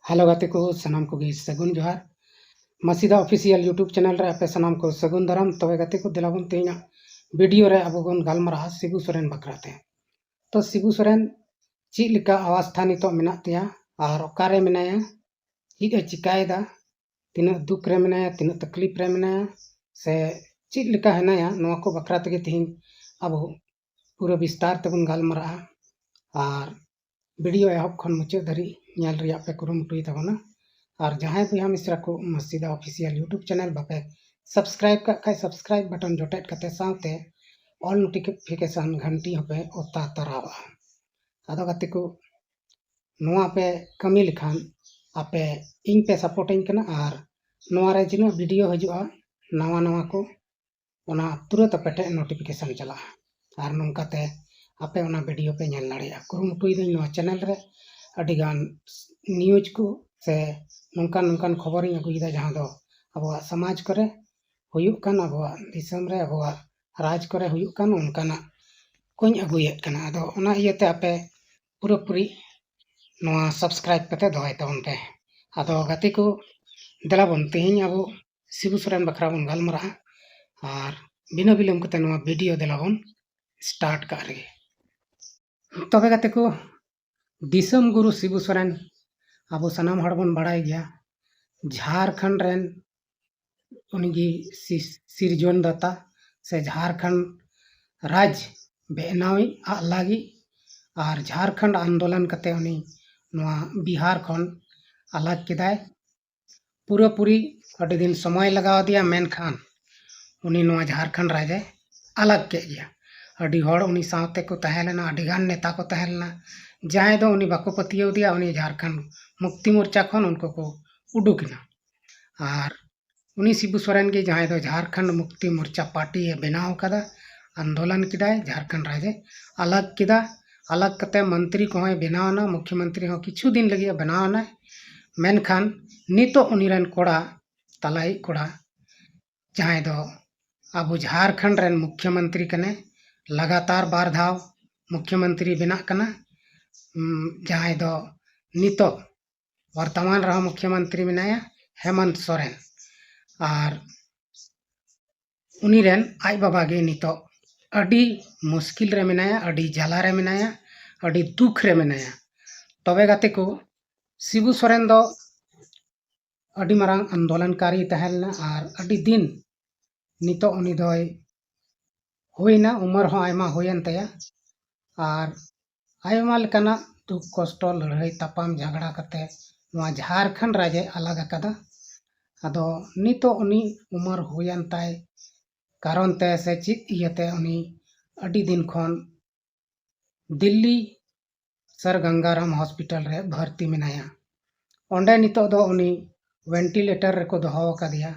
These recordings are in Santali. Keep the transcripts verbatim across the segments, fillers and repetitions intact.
ᱦᱮᱞᱳ ᱜᱟᱛᱮ ᱠᱚ, ᱥᱟᱱᱟᱢ ᱠᱚᱜᱮ ᱥᱟᱹᱜᱩᱱ ᱡᱚᱦᱟᱨ᱾ ᱢᱟᱥᱤᱫᱟ ᱚᱯᱷᱤᱥᱤᱭᱟᱞ YouTube ᱪᱮᱱᱮᱞ ᱨᱮ ᱟᱯᱮ ᱥᱟᱱᱟᱢ ᱠᱚ ᱥᱟᱹᱜᱩᱱ ᱫᱟᱨᱟᱢ᱾ ᱛᱚᱵᱮ ᱜᱟᱛᱮ ᱠᱚ, ᱫᱮᱞᱟ ᱵᱚᱱ ᱛᱮᱦᱮᱧᱟᱜ ᱵᱷᱤᱰᱤᱭᱳ ᱨᱮ ᱟᱵᱚ ᱵᱚᱱ ᱜᱟᱞᱢᱟᱨᱟᱜᱼᱟ ᱥᱤᱵᱩ ᱥᱚᱨᱮᱱ ᱵᱟᱠᱷᱨᱟ ᱛᱮ᱾ ᱛᱚ ᱥᱤᱵᱩ ᱥᱚᱨᱮᱱ ᱪᱮᱫ ᱞᱮᱠᱟ ᱟᱵᱚᱥᱛᱷᱟ ᱱᱤᱛᱚᱜ ᱢᱮᱱᱟᱜ ᱛᱟᱭᱟ ᱟᱨ ᱚᱠᱟᱨᱮ ᱢᱮᱱᱟᱭᱟ, ᱪᱮᱫ ᱮ ᱪᱤᱠᱟᱭᱮᱫᱟ, ᱛᱤᱱᱟᱹᱜ ᱫᱩᱠ ᱨᱮ ᱢᱮᱱᱟᱭᱟ, ᱛᱤᱱᱟᱹᱜ ᱛᱟᱠᱞᱤᱯ ᱨᱮ ᱢᱮᱱᱟᱭᱟ, ᱥᱮ ᱪᱮᱫ ᱞᱮᱠᱟ ᱦᱮᱱᱟᱭᱟ, ᱱᱚᱣᱟ ᱠᱚ ᱵᱟᱠᱷᱨᱟ ᱛᱮᱜᱮ ᱛᱮᱦᱮᱧ ᱟᱵᱚ ᱯᱩᱨᱟᱹ ᱵᱤᱥᱛᱟᱨ ᱛᱮᱵᱚᱱ ᱜᱟᱞᱢᱟᱨᱟᱜᱼᱟ᱾ ᱟᱨ ᱵᱷᱤᱰᱤᱭᱳ ᱮᱦᱚᱵ ᱠᱷᱚᱱ ᱢᱩᱪᱟᱹᱫ ᱫᱷᱟᱹᱨᱤᱡ ᱧᱮᱞ ᱨᱮᱭᱟᱜ ᱯᱮ ᱠᱩᱨᱩᱢᱩᱴᱩᱭ ᱛᱟᱵᱚᱱᱟ᱾ ᱟᱨ ᱡᱟᱦᱟᱸᱭ ᱵᱚᱭᱦᱟ ᱢᱤᱥᱨᱟ ᱠᱚ ᱢᱟᱥᱤᱫᱟ ᱚᱯᱷᱤᱥᱤᱭᱟᱞ YouTube ᱪᱮᱱᱮᱞ ᱵᱟᱯᱮ ᱥᱟᱵᱥᱠᱨᱟᱭᱤᱵ ᱠᱟᱜ ᱠᱷᱟᱡ, ᱥᱟᱵᱥᱠᱨᱟᱭᱤᱵ ᱵᱟᱴᱚᱱ ᱡᱚᱴᱮᱫ ᱠᱟᱛᱮ ᱥᱟᱶᱛᱮ ᱚᱞ ᱱᱳᱴᱤᱯᱷᱤᱠᱮᱥᱚᱱ ᱜᱷᱟᱱᱴᱤ ᱦᱚᱸᱯᱮ ᱚᱛᱟ ᱛᱟᱨᱟᱣᱟ᱾ ᱟᱫᱚ ᱜᱟᱛᱮ ᱠᱚ, ᱱᱚᱣᱟ ᱯᱮ ᱠᱟᱹᱢᱤ ᱞᱮᱠᱷᱟᱱ ᱟᱯᱮ ᱤᱧ ᱯᱮ ᱥᱟᱯᱳᱨᱴ ᱟᱹᱧ ᱠᱟᱱᱟ ᱟᱨ ᱱᱚᱣᱟ ᱨᱮ ᱛᱤᱱᱟᱹᱜ ᱵᱷᱤᱰᱤᱭᱳ ᱦᱤᱡᱩᱜᱼᱟ ᱱᱟᱣᱟ ᱱᱟᱣᱟ ᱠᱚ, ᱚᱱᱟ ᱛᱩᱨᱟᱹᱛ ᱟᱯᱮ ᱴᱷᱮᱱ ᱱᱳᱴᱤᱯᱷᱤᱠᱮᱥᱚᱱ ᱪᱟᱞᱟᱜᱼᱟ᱾ ᱟᱨ ᱱᱚᱝᱠᱟᱛᱮ ᱟᱯᱮ ᱚᱱᱟ ᱵᱷᱤᱰᱤᱭᱳ ᱯᱮ ᱧᱮᱞ ᱫᱟᱲᱮᱭᱟᱜᱼᱟ᱾ ᱠᱩᱨᱩᱢᱩᱴᱩᱭᱮᱫᱟᱹᱧ ᱱᱚᱣᱟ ᱪᱮᱱᱮᱞ ᱨᱮ ᱟᱹᱰᱤᱜᱟᱱ ᱱᱤᱭᱩᱡᱽ ᱠᱚ ᱥᱮ ᱱᱚᱝᱠᱟᱱ ᱱᱚᱝᱠᱟᱱ ᱠᱷᱚᱵᱚᱨᱤᱧ ᱟᱹᱜᱩᱭᱮᱫᱟ, ᱡᱟᱦᱟᱸ ᱫᱚ ᱟᱵᱚᱣᱟᱜ ᱥᱚᱢᱟᱡᱽ ᱠᱚᱨᱮ ᱦᱩᱭᱩᱜ ᱠᱟᱱ, ᱟᱵᱚᱣᱟᱜ ᱫᱤᱥᱚᱢ ᱨᱮ, ᱟᱵᱚᱣᱟᱜ ᱨᱟᱡᱽ ᱠᱚᱨᱮ ᱦᱩᱭᱩᱜ ᱠᱟᱱ, ᱚᱱᱠᱟᱱᱟᱜ ᱠᱚᱧ ᱟᱹᱜᱩᱭᱮᱫ ᱠᱟᱱᱟ᱾ ᱟᱫᱚ ᱚᱱᱟ ᱤᱭᱟᱹᱛᱮ ᱟᱯᱮ ᱯᱩᱨᱟᱹᱯᱩᱨᱤ ᱱᱚᱣᱟ ᱥᱟᱵᱥᱠᱨᱟᱭᱤᱵ ᱠᱟᱛᱮ ᱫᱚᱦᱚᱭ ᱛᱟᱵᱚᱱ ᱯᱮ᱾ ᱟᱫᱚ ᱜᱟᱛᱮ ᱠᱚ, ᱫᱮᱞᱟ ᱵᱚᱱ ᱛᱮᱦᱮᱧ ᱟᱵᱚ ᱥᱤᱵᱩ ᱥᱚᱨᱮᱱ ᱵᱟᱠᱷᱨᱟ ᱵᱚᱱ ᱜᱟᱞᱢᱟᱨᱟᱜᱼᱟ᱾ ᱟᱨ ᱵᱤᱱᱟᱹ ᱵᱤᱞᱚᱢ ᱠᱟᱛᱮ ᱱᱚᱣᱟ ᱵᱷᱤᱰᱤᱭᱳ ᱫᱮᱞᱟ ᱵᱚᱱ ᱥᱴᱟᱨᱴ ᱠᱟᱜ ᱨᱮᱜᱮ᱾ ᱛᱚᱵᱮ ᱜᱟᱛᱮ ᱠᱚ, ᱫᱤᱥᱚᱢ ᱜᱩᱨᱩ ᱥᱤᱵᱩ ᱥᱚᱨᱮᱱ ᱟᱵᱚ ᱥᱟᱱᱟᱢ ᱦᱚᱲ ᱵᱚᱱ ᱵᱟᱲᱟᱭ ᱜᱮᱭᱟ, ᱡᱷᱟᱲᱠᱷᱚᱸᱰ ᱨᱮᱱ ᱩᱱᱤᱜᱮ ᱥᱤ-, ᱥᱤᱨᱡᱚᱱ ᱫᱟᱛᱟ ᱥᱮ ᱡᱷᱟᱲᱠᱷᱚᱸᱰ ᱨᱟᱡᱽ ᱵᱮᱱᱟᱣᱤᱡ ᱟᱜ ᱞᱟᱹᱜᱤᱫ᱾ ᱟᱨ ᱡᱷᱟᱲᱠᱷᱚᱸᱰ ᱟᱱᱫᱳᱞᱚᱱ ᱠᱟᱛᱮ ᱩᱱᱤ ᱱᱚᱣᱟ ᱵᱤᱦᱟᱨ ᱠᱷᱚᱱ ᱟᱞᱟᱜᱽ ᱠᱮᱫᱟᱭ᱾ ᱯᱩᱨᱟᱹᱯᱩᱨᱤ ᱟᱹᱰᱤ ᱫᱤᱱ ᱥᱚᱢᱚᱭ ᱞᱟᱜᱟᱣ ᱟᱫᱮᱭᱟ, ᱢᱮᱱᱠᱷᱟᱱ ᱩᱱᱤ ᱱᱚᱣᱟ ᱡᱷᱟᱲᱠᱷᱚᱸᱰ ᱨᱟᱡᱽ ᱮ ᱟᱞᱟᱜᱽ ᱠᱮᱫ ᱜᱮᱭᱟ᱾ ᱟᱹᱰᱤ ᱦᱚᱲ ᱩᱱᱤ ᱥᱟᱶᱛᱮ ᱠᱚ ᱛᱟᱦᱮᱸ ᱞᱮᱱᱟ, ᱟᱹᱰᱤ ᱜᱟᱱ ᱱᱮᱛᱟ ᱠᱚ ᱛᱟᱦᱮᱸ ᱞᱮᱱᱟ᱾ ᱡᱟᱦᱟᱸᱭ ᱫᱚ ᱩᱱᱤ ᱵᱟᱠᱚ ᱯᱟᱹᱛᱭᱟᱹᱣ ᱟᱫᱮᱭᱟ, ᱩᱱᱤ ᱡᱷᱟᱲᱠᱷᱚᱸᱰ ᱢᱩᱠᱛᱤ ᱢᱳᱨᱪᱟ ᱠᱷᱚᱱ ᱩᱱᱠᱩ ᱠᱚ ᱩᱰᱩᱠ ᱮᱱᱟ᱾ ᱟᱨ ᱩᱱᱤ ᱥᱤᱵᱩ ᱥᱚᱨᱮᱱ ᱜᱮ ᱡᱟᱦᱟᱸᱭ ᱫᱚ ᱡᱷᱟᱲᱠᱷᱚᱸᱰ ᱢᱩᱠᱛᱤ ᱢᱳᱨᱪᱟ ᱯᱟᱨᱴᱤ ᱮ ᱵᱮᱱᱟᱣ ᱟᱠᱟᱫᱟ, ᱟᱱᱫᱳᱞᱚᱱ ᱠᱮᱫᱟᱭ, ᱡᱷᱟᱲᱠᱷᱚᱸᱰ ᱨᱟᱡᱽ ᱮ ᱟᱞᱟᱜᱽ ᱠᱮᱫᱟ᱾ ᱟᱞᱟᱜᱽ ᱠᱟᱛᱮ ᱢᱚᱱᱛᱨᱤ ᱠᱚᱦᱚᱸᱭ ᱵᱮᱱᱟᱣ ᱮᱱᱟ, ᱢᱩᱠᱷᱭᱚᱢᱚᱱᱛᱨᱤ ᱦᱚᱸ ᱠᱤᱪᱷᱩ ᱫᱤᱱ ᱞᱟᱹᱜᱤᱫ ᱮ ᱵᱮᱱᱟᱣ ᱮᱱᱟ᱾ ᱢᱮᱱᱠᱷᱟᱱ ᱱᱤᱛᱚᱜ ᱩᱱᱤ ᱨᱮᱱ ᱠᱚᱲᱟ, ᱛᱟᱞᱟᱭᱤᱡ ᱠᱚᱲᱟ, ᱡᱟᱦᱟᱸᱭ ᱫᱚ ᱟᱵᱚ ᱡᱷᱟᱲᱠᱷᱚᱸᱰ ᱨᱮᱱ ᱢᱩᱠᱷᱭᱚᱢᱚᱱᱛᱨᱤ ᱠᱟᱱᱟᱭ, ᱞᱟᱜᱟᱛᱟᱨ ᱵᱟᱨ ᱫᱷᱟᱣ ᱢᱩᱠᱷᱭᱚᱢᱚᱱᱛᱨᱤ ᱵᱮᱱᱟᱜ ᱠᱟᱱᱟ, ᱩᱢ, ᱡᱟᱦᱟᱸᱭ ᱫᱚ ᱱᱤᱛᱚᱜ ᱵᱚᱨᱛᱚᱢᱟᱱ ᱨᱮᱦᱚᱸ ᱢᱩᱠᱷᱭᱚᱢᱚᱱᱛᱨᱤ ᱢᱮᱱᱟᱭᱟ ᱦᱮᱢᱚᱱᱛ ᱥᱚᱨᱮᱱ᱾ ᱟᱨ ᱩᱱᱤ ᱨᱮᱱ ᱟᱡ ᱵᱟᱵᱟ ᱜᱮ ᱱᱤᱛᱚᱜ ᱟᱹᱰᱤ ᱢᱩᱥᱠᱤᱞ ᱨᱮ ᱢᱮᱱᱟᱭᱟ, ᱟᱹᱰᱤ ᱡᱟᱞᱟ ᱨᱮ ᱢᱮᱱᱟᱭᱟ, ᱟᱹᱰᱤ ᱫᱩᱠ ᱨᱮ ᱢᱮᱱᱟᱭᱟ᱾ ᱛᱚᱵᱮ ᱜᱟᱛᱮ ᱠᱚ, ᱥᱤᱵᱩ ᱥᱚᱨᱮᱱ ᱫᱚ ᱟᱹᱰᱤ ᱢᱟᱨᱟᱝ ᱟᱱᱫᱳᱞᱚᱱᱠᱟᱨᱤ ᱛᱟᱦᱮᱸ ᱞᱮᱱᱟ ᱟᱨ ᱟᱹᱰᱤ ᱫᱤᱱ ᱱᱤᱛᱚᱜ ᱩᱱᱤ ᱫᱚᱭ ᱦᱩᱭᱱᱟ, ᱩᱢᱮᱨ ᱦᱚᱸ ᱟᱭᱢᱟ ᱦᱩᱭᱮᱱ ᱛᱟᱭᱟ᱾ ᱟᱨ ᱟᱭᱢᱟ ᱞᱮᱠᱟᱱᱟᱜ ᱫᱩᱠ ᱠᱚᱥᱴᱚ, ᱞᱟᱹᱲᱦᱟᱹᱭ ᱛᱟᱯᱟᱢ ᱡᱷᱟᱜᱽᱲᱟ ᱠᱟᱛᱮ ᱱᱚᱣᱟ ᱡᱷᱟᱲᱠᱷᱚᱸᱰ ᱨᱟᱡᱽ ᱮ ᱟᱞᱟᱜ ᱟᱠᱟᱫᱟ᱾ ᱟᱫᱚ ᱱᱤᱛᱚᱜ ᱩᱱᱤ ᱩᱢᱮᱨ ᱦᱩᱭᱮᱱ ᱛᱟᱭ ᱠᱟᱨᱚᱱ ᱛᱮ ᱥᱮ ᱪᱮᱫ ᱤᱭᱟᱹᱛᱮ ᱩᱱᱤ ᱟᱹᱰᱤ ᱫᱤᱱ ᱠᱷᱚᱱ ᱫᱤᱞᱞᱤ ᱥᱟᱨ ᱜᱟᱝᱜᱟᱨᱟᱢ ᱦᱚᱥᱯᱤᱴᱟᱞ ᱨᱮ ᱵᱷᱚᱨᱛᱤ ᱢᱮᱱᱟᱭᱟ᱾ ᱚᱸᱰᱮ ᱱᱤᱛᱚᱜ ᱫᱚ ᱩᱱᱤ ᱵᱷᱮᱱᱴᱤᱞᱮᱴᱟᱨ ᱨᱮᱠᱚ ᱫᱚᱦᱚ ᱟᱠᱟᱫᱮᱭᱟ᱾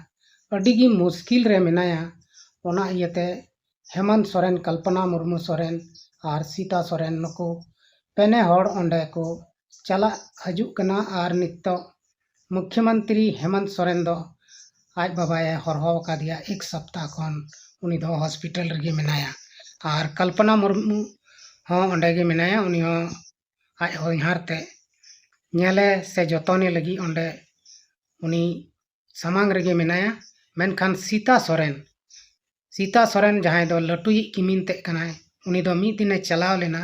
ᱟᱹᱰᱤ ᱜᱮ ᱢᱩᱥᱠᱤᱞ ᱨᱮ ᱢᱮᱱᱟᱭᱟ᱾ ᱚᱱᱟ ᱤᱭᱟᱹᱛᱮ ᱦᱮᱢᱚᱱᱛ ᱥᱚᱨᱮᱱ, ᱠᱚᱞᱯᱚᱱᱟ ᱢᱩᱨᱢᱩ ᱥᱚᱨᱮᱱ ᱟᱨ ᱥᱤᱛᱟ ᱥᱚᱨᱮᱱ ᱱᱩᱠᱩ ᱯᱮᱱᱮ ᱦᱚᱲ ᱚᱸᱰᱮ ᱠᱚ ᱪᱟᱞᱟᱜ ᱦᱤᱡᱩᱜ ᱠᱟᱱᱟ᱾ ᱟᱨ ᱱᱤᱛᱚᱜ ᱢᱩᱠᱷᱭᱚᱢᱚᱱᱛᱨᱤ ᱦᱮᱢᱚᱱᱛ ᱥᱚᱨᱮᱱ ᱫᱚ ᱟᱡ ᱵᱟᱵᱟᱭ ᱦᱚᱨᱦᱚ ᱟᱠᱟᱫᱮᱭᱟ ᱮᱠ ᱥᱚᱯᱛᱟ ᱠᱷᱚᱱ᱾ ᱩᱱᱤ ᱫᱚ ᱦᱚᱥᱯᱤᱴᱟᱞ ᱨᱮᱜᱮ ᱢᱮᱱᱟᱭᱟ᱾ ᱟᱨ ᱠᱚᱞᱯᱚᱱᱟ ᱢᱩᱨᱢᱩ ᱦᱚᱸ ᱚᱸᱰᱮ ᱜᱮ ᱢᱮᱱᱟᱭᱟ᱾ ᱩᱱᱤ ᱦᱚᱸ ᱟᱡ ᱦᱚᱧᱦᱟᱨ ᱛᱮ ᱧᱮᱞᱮ ᱥᱮ ᱡᱚᱛᱚᱱᱮ ᱞᱟᱹᱜᱤᱫ ᱚᱸᱰᱮ ᱩᱱᱤ ᱥᱟᱢᱟᱝ ᱨᱮᱜᱮ ᱢᱮᱱᱟᱭᱟ᱾ ᱢᱮᱱᱠᱷᱟᱱ ᱥᱤᱛᱟ ᱥᱚᱨᱮᱱ, ᱥᱤᱛᱟ ᱥᱚᱨᱮᱱ ᱡᱟᱦᱟᱸᱭ ᱫᱚ ᱞᱟᱹᱴᱩᱭᱤᱡ ᱠᱤᱢᱤᱱ ᱛᱮᱫ ᱠᱟᱱᱟᱭ, ᱩᱱᱤ ᱫᱚ ᱢᱤᱫ ᱫᱤᱱᱮ ᱪᱟᱞᱟᱣ ᱞᱮᱱᱟ,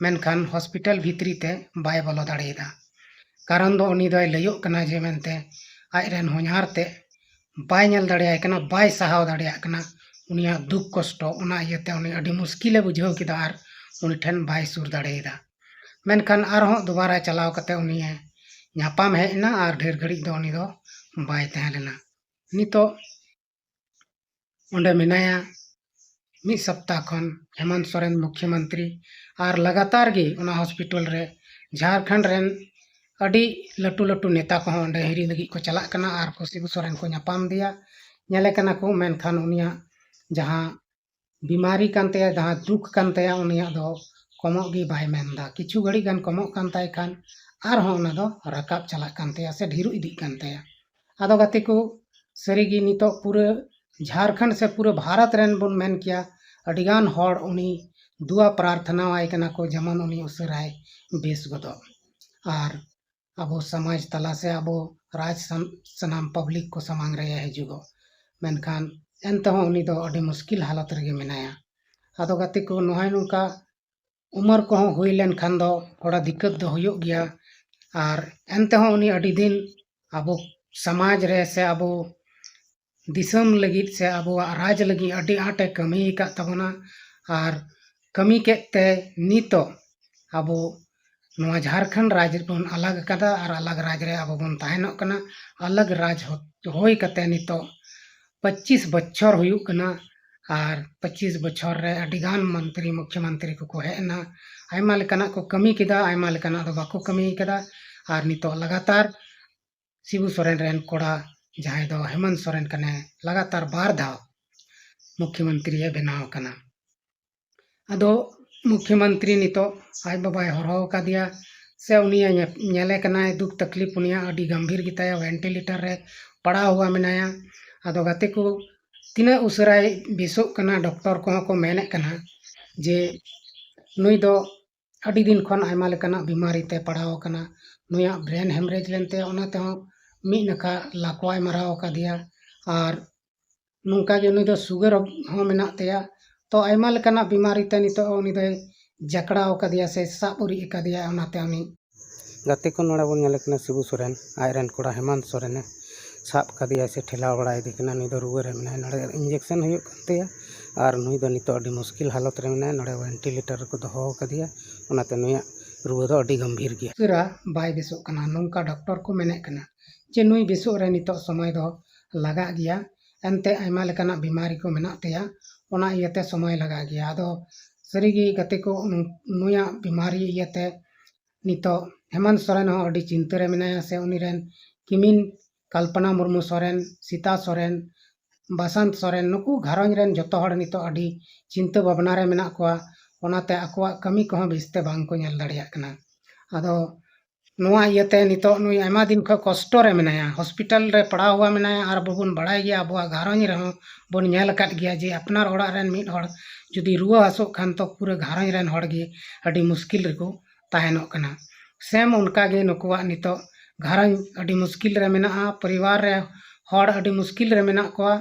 ᱢᱮᱱᱠᱷᱟᱱ ᱦᱚᱥᱯᱤᱴᱟᱞ ᱵᱷᱤᱛᱨᱤ ᱛᱮ ᱵᱟᱭ ᱵᱚᱞᱚ ᱫᱟᱲᱮᱭᱟᱫᱟ᱾ ᱠᱟᱨᱚᱱ ᱫᱚ ᱩᱱᱤ ᱫᱚᱭ ᱞᱟᱹᱭᱚᱜ ᱠᱟᱱᱟ ᱡᱮ ᱢᱮᱱᱛᱮ ᱟᱡᱨᱮᱱ ᱦᱚᱧᱦᱟᱨ ᱛᱮ ᱵᱟᱭ ᱧᱮᱞ ᱫᱟᱲᱮᱭᱟᱭ ᱠᱟᱱᱟ, ᱵᱟᱭ ᱥᱟᱦᱟᱣ ᱫᱟᱲᱮᱭᱟᱜ ᱠᱟᱱᱟ ᱩᱱᱤᱭᱟᱜ ᱫᱩᱠ ᱠᱚᱥᱴᱚ᱾ ᱚᱱᱟ ᱤᱭᱟᱹᱛᱮ ᱩᱱᱤ ᱟᱹᱰᱤ ᱢᱩᱥᱠᱤᱞᱮ ᱵᱩᱡᱷᱟᱹᱣ ᱠᱮᱫᱟ ᱟᱨ ᱩᱱᱤ ᱴᱷᱮᱱ ᱵᱟᱭ ᱥᱩᱨ ᱫᱟᱲᱮᱭᱟᱫᱟ᱾ ᱢᱮᱱᱠᱷᱟᱱ ᱟᱨᱦᱚᱸ ᱫᱩᱵᱟᱨᱟ ᱪᱟᱞᱟᱣ ᱠᱟᱛᱮ ᱩᱱᱤᱭᱮ ᱧᱟᱯᱟᱢ ᱦᱮᱡ ᱮᱱᱟ ᱟᱨ ᱰᱷᱮᱨ ᱜᱷᱟᱹᱲᱤᱡ ᱫᱚ ᱩᱱᱤ ᱫᱚ ᱵᱟᱭ ᱛᱟᱦᱮᱸ ᱞᱮᱱᱟ᱾ ᱱᱤᱛᱚᱜ ᱚᱸᱰᱮ ᱢᱮᱱᱟᱭᱟ ᱢᱤᱫ ᱥᱚᱯᱛᱟ ᱠᱷᱚᱱ ᱦᱮᱢᱚᱱᱛ ᱥᱚᱨᱮᱱ ᱢᱩᱠᱷᱭᱚᱢᱚᱱᱛᱨᱤ, ᱟᱨ ᱞᱟᱜᱟᱛᱟᱨ ᱜᱮ ᱚᱱᱟ ᱦᱚᱥᱯᱤᱴᱟᱞ ᱨᱮ ᱡᱷᱟᱲᱠᱷᱚᱸᱰ ᱨᱮᱱ ᱟᱹᱰᱤ ᱞᱟᱹᱴᱩ ᱞᱟᱹᱴᱩ ᱱᱮᱛᱟ ᱠᱚᱦᱚᱸ ᱚᱸᱰᱮ ᱦᱤᱨᱤ ᱞᱟᱹᱜᱤᱫ ᱠᱚ ᱪᱟᱞᱟᱜ ᱠᱟᱱᱟ ᱟᱨ ᱠᱚ ᱥᱤᱵᱩ ᱥᱚᱨᱮᱱ ᱠᱚ ᱧᱟᱯᱟᱢ ᱫᱮᱭᱟ, ᱧᱮᱞᱮ ᱠᱟᱱᱟ ᱠᱚ, ᱢᱮᱱᱠᱷᱟᱱ ᱩᱱᱤᱭᱟᱜ ᱡᱟᱦᱟᱸ ᱵᱤᱢᱟᱨᱤ ᱠᱟᱱ ᱛᱟᱭᱟ, ᱡᱟᱦᱟᱸ ᱫᱩᱠ ᱠᱟᱱ ᱛᱟᱭᱟ, ᱩᱱᱤᱭᱟᱜ ᱫᱚ ᱠᱚᱢᱚᱜ ᱜᱮ ᱵᱟᱭ ᱢᱮᱱᱫᱟ᱾ ᱠᱤᱪᱷᱩ ᱜᱷᱟᱹᱲᱤᱡ ᱜᱟᱱ ᱠᱚᱢᱚᱜ ᱠᱟᱱ ᱛᱟᱭ ᱠᱷᱟᱱ ᱟᱨᱦᱚᱸ ᱚᱱᱟ ᱫᱚ ᱨᱟᱠᱟᱵ ᱪᱟᱞᱟᱜ ᱠᱟᱱ ᱛᱟᱭᱟ ᱥᱮ ᱰᱷᱮᱨᱚᱜ ᱤᱫᱤᱜ ᱠᱟᱱ ᱛᱟᱭᱟ᱾ ᱟᱫᱚ ᱜᱟᱛᱮ ᱠᱚ, ᱥᱟᱹᱨᱤᱜᱮ ᱱᱤᱛᱚᱜ ᱯᱩᱨᱟᱹ ᱡᱷᱟᱲᱠᱷᱚᱸᱰ ᱥᱮ ᱯᱩᱨᱟᱹ ᱵᱷᱟᱨᱚᱛ ᱨᱮᱱ ᱵᱚᱱ ᱢᱮᱱ ᱠᱮᱭᱟ, ᱟᱹᱰᱤᱜᱟᱱ ᱦᱚᱲ ᱩᱱᱤ ᱫᱩᱣᱟ ᱯᱨᱟᱨᱛᱷᱱᱟ ᱟᱭ ᱠᱟᱱᱟ ᱠᱚ, ᱡᱮᱢᱚᱱ ᱩᱱᱤ ᱩᱥᱟᱹᱨᱟᱭ ᱵᱮᱥ ᱜᱚᱫᱚᱜ᱾ ᱟᱨ ᱟᱵᱚ ᱥᱚᱢᱟᱡᱽ ᱛᱟᱞᱟ ᱥᱮ ᱟᱵᱚ ᱨᱟᱡᱽ ᱥᱟᱱ-, ᱥᱟᱱᱟᱢ ᱯᱟᱵᱽᱞᱤᱠ ᱠᱚ ᱥᱟᱢᱟᱝ ᱨᱮ ᱦᱤᱡᱩᱜᱚᱜ᱾ ᱢᱮᱱᱠᱷᱟᱱ ᱮᱱᱛᱮᱦᱚᱸ ᱩᱱᱤ ᱫᱚ ᱟᱹᱰᱤ ᱢᱩᱥᱠᱤᱞ ᱦᱟᱞᱚᱛ ᱨᱮᱜᱮ ᱢᱮᱱᱟᱭᱟ᱾ ᱟᱫᱚ ᱜᱟᱛᱮ ᱠᱚ, ᱱᱚᱜᱼᱚᱭ ᱱᱚᱝᱠᱟ ᱩᱢᱮᱨ ᱠᱚᱦᱚᱸ ᱦᱩᱭ ᱞᱮᱱᱠᱷᱟᱱ ᱫᱚ ᱛᱷᱚᱲᱟ ᱫᱤᱠᱠᱟᱹᱛ ᱫᱚ ᱦᱩᱭᱩᱜ ᱜᱮᱭᱟ᱾ ᱟᱨ ᱮᱱᱛᱮᱦᱚᱸ ᱩᱱᱤ ᱟᱹᱰᱤ ᱫᱤᱱ ᱟᱵᱚ ᱥᱚᱢᱟᱡᱽ ᱨᱮ ᱥᱮ ᱟᱵᱚ ᱫᱤᱥᱚᱢ ᱞᱟᱹᱜᱤᱫ ᱥᱮ ᱟᱵᱚᱣᱟᱜ ᱨᱟᱡᱽ ᱞᱟᱹᱜᱤᱫ ᱟᱹᱰᱤ ᱟᱸᱴᱮ ᱠᱟᱹᱢᱤ ᱟᱠᱟᱫ ᱛᱟᱵᱚᱱᱟ᱾ ᱟᱨ ᱠᱟᱹᱢᱤ ᱠᱮᱫ ᱛᱮ ᱱᱤᱛᱚᱜ ᱟᱵᱚ ᱱᱚᱣᱟ ᱡᱷᱟᱲᱠᱷᱚᱸᱰ ᱨᱟᱡᱽ ᱵᱚᱱ ᱟᱞᱟᱜᱽ ᱟᱠᱟᱫᱟ ᱟᱨ ᱟᱞᱟᱜᱽ ᱨᱟᱡᱽ ᱨᱮ ᱟᱵᱚ ᱵᱚᱱ ᱛᱟᱦᱮᱱᱚᱜ ᱠᱟᱱᱟ᱾ ᱟᱞᱟᱜᱽ ᱨᱟᱡᱽ ᱦᱚ-, ᱦᱩᱭ ᱠᱟᱛᱮ ᱱᱤᱛᱚᱜ ᱯᱚᱸᱪᱤᱥ ᱵᱚᱪᱷᱚᱨ ᱦᱩᱭᱩᱜ ᱠᱟᱱᱟ᱾ ᱟᱨ ᱯᱚᱸᱪᱤᱥ ᱵᱚᱪᱷᱚᱨ ᱨᱮ ᱟᱹᱰᱤ ᱜᱟᱱ ᱢᱚᱱᱛᱨᱤ, ᱢᱩᱠᱷᱭᱚ ᱢᱚᱱᱛᱨᱤ ᱠᱚᱠᱚ ᱦᱮᱡ ᱮᱱᱟ, ᱟᱭᱢᱟ ᱞᱮᱠᱟᱱᱟᱜ ᱠᱚ ᱠᱟᱹᱢᱤ ᱠᱮᱫᱟ, ᱟᱭᱢᱟ ᱞᱮᱠᱟᱱᱟᱜ ᱫᱚ ᱵᱟᱠᱚ ᱠᱟᱹᱢᱤ ᱠᱟᱫᱟ᱾ ᱟᱨ ᱱᱤᱛᱚᱜ ᱞᱟᱜᱟᱛᱟᱨ ᱥᱤᱵᱩ ᱥᱚᱨᱮᱱ ᱨᱮᱱ ᱠᱚᱲᱟ, ᱡᱟᱦᱟᱸᱭ ᱫᱚ ᱦᱮᱢᱚᱱᱛ ᱥᱚᱨᱮᱱ ᱠᱟᱱᱟᱭ, ᱞᱟᱜᱟᱛᱟᱨ ᱵᱟᱨ ᱫᱷᱟᱣ ᱢᱩᱠᱷᱭᱚ ᱢᱚᱱᱛᱨᱤ ᱮ ᱵᱮᱱᱟᱣ ᱟᱠᱟᱱᱟ᱾ ᱟᱫᱚ ᱢᱩᱠᱷᱭᱚ ᱢᱚᱱᱛᱨᱤ ᱱᱤᱛᱚᱜ ᱟᱡ ᱵᱟᱵᱟᱭ ᱦᱚᱨᱦᱚ ᱟᱠᱟᱫᱮᱭᱟ, ᱥᱮ ᱩᱱᱤᱭᱮ ᱧᱮ-, ᱧᱮᱞᱮ ᱠᱟᱱᱟᱭ, ᱫᱩᱠ ᱛᱟᱠᱞᱤᱯ ᱩᱱᱤᱭᱟᱜ ᱟᱹᱰᱤ ᱜᱟᱢᱵᱷᱤᱨ ᱜᱮᱛᱟᱭᱟ, ᱵᱷᱮᱱᱴᱤᱞᱮᱴᱟᱨ ᱨᱮ ᱯᱟᱲᱟᱣ ᱦᱩᱭᱟ ᱢᱮᱱᱟᱭᱟ᱾ ᱟᱫᱚ ᱜᱟᱛᱮ ᱠᱚ, ᱛᱤᱱᱟᱹᱜ ᱩᱥᱟᱹᱨᱟᱭ ᱵᱮᱥᱚᱜ ᱠᱟᱱᱟ, ᱰᱚᱠᱴᱚᱨ ᱠᱚᱦᱚᱸ ᱠᱚ ᱢᱮᱱᱮᱫ ᱠᱟᱱᱟ ᱡᱮ ᱱᱩᱭ ᱫᱚ ᱟᱹᱰᱤ ᱫᱤᱱ ᱠᱷᱚᱱ ᱟᱭᱢᱟ ᱞᱮᱠᱟᱱᱟᱜ ᱵᱤᱢᱟᱨᱤ ᱛᱮ ᱯᱟᱲᱟᱣ ᱟᱠᱟᱱᱟ᱾ ᱱᱩᱭᱟᱜ ᱵᱨᱮᱱ ᱦᱮᱢᱨᱮᱡᱽ ᱞᱮᱱᱛᱮ ᱚᱱᱟ ᱛᱮᱦᱚᱸ ᱢᱤᱫ ᱱᱟᱠᱷᱟ ᱞᱟᱠᱣᱟᱭ ᱢᱟᱨᱟᱣ ᱟᱠᱟᱫᱮᱭᱟ᱾ ᱟᱨ ᱱᱚᱝᱠᱟ ᱜᱮ ᱩᱱᱤ ᱫᱚ ᱥᱩᱜᱟᱨ ᱦᱚᱸ ᱢᱮᱱᱟᱜ ᱛᱟᱭᱟ᱾ ᱛᱚ ᱟᱭᱢᱟ ᱞᱮᱠᱟᱱᱟᱜ ᱵᱤᱢᱟᱨᱤ ᱛᱮ ᱱᱤᱛᱚᱜ ᱩᱱᱤ ᱫᱚᱭ ᱡᱟᱠᱲᱟᱣ ᱟᱠᱟᱫᱮᱭᱟ ᱥᱮ ᱥᱟᱵ ᱩᱨᱤᱡ ᱟᱠᱟᱫᱮᱭᱟ, ᱚᱱᱟᱛᱮ ᱩᱱᱤ ᱜᱟᱛᱮ ᱠᱚ, ᱱᱚᱰᱮ ᱵᱚᱱ ᱧᱮᱞᱮ ᱠᱟᱱᱟ ᱥᱤᱵᱩ ᱥᱚᱨᱮᱱ, ᱟᱡ ᱨᱮᱱ ᱠᱚᱲᱟ ᱦᱮᱢᱟᱱᱛ ᱥᱚᱨᱮᱱᱮ ᱥᱟᱵ ᱠᱟᱫᱮᱭᱟ ᱥᱮ ᱴᱷᱮᱞᱟᱣ ᱵᱟᱲᱟᱭᱮᱫᱮ ᱠᱟᱱᱟ᱾ ᱱᱩᱭ ᱫᱚ ᱨᱩᱣᱟᱹ ᱨᱮ ᱢᱮᱱᱟᱭᱟ, ᱱᱚᱰᱮ ᱤᱧᱡᱮᱠᱥᱚᱱ ᱦᱩᱭᱩᱜ ᱠᱟᱱ ᱛᱟᱭᱟ ᱟᱨ ᱱᱩᱭ ᱫᱚ ᱱᱤᱛᱚᱜ ᱟᱹᱰᱤ ᱢᱩᱥᱠᱤᱞ ᱦᱟᱞᱚᱛ ᱨᱮ ᱢᱮᱱᱟᱭᱟ᱾ ᱱᱚᱰᱮ ᱵᱷᱮᱱᱴᱤᱞᱮᱴᱟᱨ ᱨᱮᱠᱚ ᱫᱚᱦᱚ ᱟᱠᱟᱫᱮᱭᱟ, ᱚᱱᱟᱛᱮ ᱱᱩᱭᱟᱜ ᱨᱩᱣᱟᱹ ᱫᱚ ᱟᱹᱰᱤ ᱜᱟᱢᱵᱷᱤᱨ ᱜᱮᱭᱟ᱾ ᱩᱥᱟᱹᱨᱟ ᱵᱟᱭ ᱵᱮᱥᱚᱜ ᱠᱟᱱᱟ, ᱱᱚᱝᱠᱟ ᱰᱚᱠᱴᱚᱨ ᱠᱚ ᱢᱮᱱᱮᱫ ᱠᱟᱱᱟ ᱡᱮ ᱱᱩᱭ ᱵᱮᱥᱚᱜ ᱨᱮ ᱱᱤᱛᱚᱜ ᱥᱚᱢᱚᱭ ᱫᱚ ᱞᱟᱜᱟᱜ ᱜᱮᱭᱟ᱾ ᱮᱱᱛᱮ ᱟᱭᱢᱟ ᱞᱮᱠᱟᱱᱟᱜ ᱵᱤᱢᱟᱨᱤ ᱠᱚ ᱢᱮᱱᱟᱜ ᱛᱟᱭᱟ, ᱚᱱᱟ ᱤᱭᱟᱹᱛᱮ ᱥᱚᱢᱚᱭ ᱞᱟᱜᱟᱜ ᱜᱮᱭᱟ᱾ ᱟᱫᱚ ᱥᱟᱹᱨᱤᱜᱮ ᱜᱟᱛᱮ ᱠᱚ, ᱱᱩ-, ᱱᱩᱭᱟᱜ ᱵᱤᱢᱟᱨᱤ ᱤᱭᱟᱹᱛᱮ ᱱᱤᱛᱚᱜ ᱦᱮᱢᱚᱱᱛ ᱥᱚᱨᱮᱱ ᱦᱚᱸ ᱟᱹᱰᱤ ᱪᱤᱱᱛᱟᱹ ᱨᱮ ᱢᱮᱱᱟᱭᱟ, ᱥᱮ ᱩᱱᱤ ᱨᱮᱱ ᱠᱤᱢᱤᱱ ᱠᱚᱞᱯᱚᱱᱟ ᱢᱩᱨᱢᱩ ᱥᱚᱨᱮᱱ, ᱥᱤᱛᱟ ᱥᱚᱨᱮᱱ, ᱵᱟᱥᱟᱱᱛ ᱥᱚᱨᱮᱱ, ᱱᱩᱠᱩ ᱜᱷᱟᱨᱚᱸᱡᱽ ᱨᱮᱱ ᱡᱚᱛᱚ ᱦᱚᱲ ᱱᱤᱛᱚᱜ ᱟᱹᱰᱤ ᱪᱤᱱᱛᱟᱹ ᱵᱷᱟᱵᱽᱱᱟ ᱨᱮ ᱢᱮᱱᱟᱜ ᱠᱚᱣᱟ᱾ ᱚᱱᱟᱛᱮ ᱟᱠᱚᱣᱟᱜ ᱠᱟᱹᱢᱤ ᱠᱚᱦᱚᱸ ᱵᱮᱥᱛᱮ ᱵᱟᱝ ᱠᱚ ᱧᱮᱞ ᱫᱟᱲᱮᱭᱟᱜ ᱠᱟᱱᱟ᱾ ᱟᱫᱚ ᱱᱚᱣᱟ ᱤᱭᱟᱹᱛᱮ ᱱᱤᱛᱚᱜ ᱱᱩᱭ ᱟᱭᱢᱟ ᱫᱤᱱ ᱠᱷᱚᱱ ᱠᱚᱥᱴᱚ ᱨᱮ ᱢᱮᱱᱟᱭᱟ, ᱦᱚᱥᱯᱤᱴᱟᱞ ᱨᱮ ᱯᱟᱲᱟᱣ ᱦᱩᱭᱟ ᱢᱮᱱᱟᱭᱟ᱾ ᱟᱨ ᱵᱟᱵᱚᱱ ᱵᱟᱲᱟᱭ ᱜᱮᱭᱟ ᱟᱵᱚᱣᱟᱜ ᱜᱷᱟᱨᱚᱸᱡᱽ ᱨᱮᱦᱚᱸ ᱵᱚᱱ ᱧᱮᱞ ᱟᱠᱟᱫ ᱜᱮᱭᱟ ᱡᱮ ᱟᱯᱱᱟᱨ ᱚᱲᱟᱜ ᱨᱮᱱ ᱢᱤᱫ ᱦᱚᱲ ᱡᱩᱫᱤ ᱨᱩᱣᱟᱹ ᱦᱟᱹᱥᱩᱜ ᱠᱷᱟᱱ ᱛᱚ ᱯᱩᱨᱟᱹ ᱜᱷᱟᱨᱚᱸᱡᱽ ᱨᱮᱱ ᱦᱚᱲ ᱜᱮ ᱟᱹᱰᱤ ᱢᱩᱥᱠᱤᱞ ᱨᱮᱠᱚ ᱛᱟᱦᱮᱱᱚᱜ ᱠᱟᱱᱟ᱾ ᱥᱮᱢ ᱚᱱᱠᱟᱜᱮ ᱱᱩᱠᱩᱣᱟᱜ ᱱᱤᱛᱚᱜ ᱜᱷᱟᱨᱚᱸᱡᱽ ᱟᱹᱰᱤ ᱢᱩᱥᱠᱤᱞ ᱨᱮ ᱢᱮᱱᱟᱜᱼᱟ, ᱯᱚᱨᱤᱵᱟᱨ ᱨᱮ ᱦᱚᱲ ᱟᱹᱰᱤ ᱢᱩᱥᱠᱤᱞ ᱨᱮ ᱢᱮᱱᱟᱜ ᱠᱚᱣᱟ᱾